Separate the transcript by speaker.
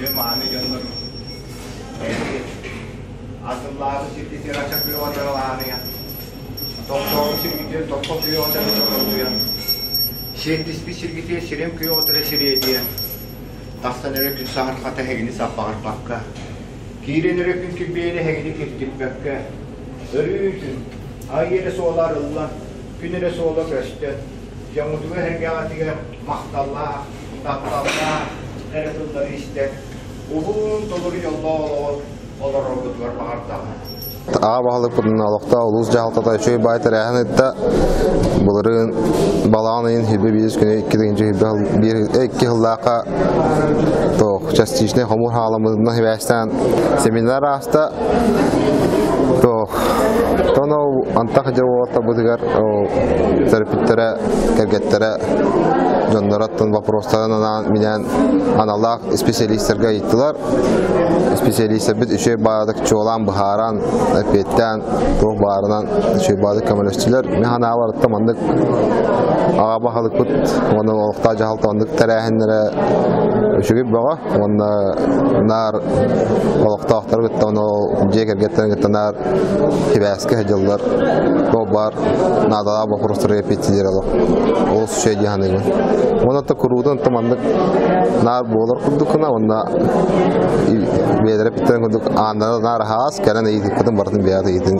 Speaker 1: Үтүө-мааны дьоннорум, эһиги атыллаабыт сиргитигэр ача күөҕэ даралааныйан, тохтообут сиргитигэр тоххо күөҕэ даралыйан, сиэттиспит сиргитигэр сирэм күөҕэ тура сириэдийэн, тахсан эрэ күн саһархата эһигини саппаҕырпакка, киирэн эрэ күн килбиэнэ эһигини киртиппэккэ, өрүүтүн, ай эрэ суола арыллан, күн эрэ суола көстөн, дьоҥҥутугар-сэргэҕитигэр махталлаах, тапталлаах эрэ тыллары истэн, уһун толору дьоллоох олоҕу олороргутугар баҕардаҕым.
Speaker 2: Аҕа баһылыкпытын олохтоох улуус дьаһалтата үчүгэй баай тэрээһин ыытта. Былырыын балаҕан ыйын хирбэ биирис күнэ икки тыһыынча биир икки сыллаахха туох частичнай хомуур хаҕаламмытынан сибээстээн семинар ааста. Туох тоно антах дьэ уолаттарбытыгар төрөппүттэрэ, кэргэттэрэ дьонноро оттон вопростарын анаан минээн аналлаах специалистарга ыйыттылар. Специалистарбыт үчүгэй баадык чуолаан быһааран, эппиэттээн, туох баарынан үчүгэй баадык көмөлөстүлэр. Мин санаабар оттон маннык аҕа баһылыкпыт уонна олохтоох дьаһалта оннук тэрээһиннэрэ үчүгэй бөҕө уонна наар олохтоохтору кытта ону дьиэ кэргэттэрин кытта наар сибээскэ сылдьаллар. Туох баар наадалаах боппуруостары эппиэттииллэр олох. Олус үчүгэй дии саныыбын. Уонна да куруутун оттон маннык наар буолар курдук гына уонна бэйэлэрэ эппиттэрин курдук ааннара наар аһаҕас, кэлэн ыйытыыкпытын барытын бэйэҕит ыйытыҥ.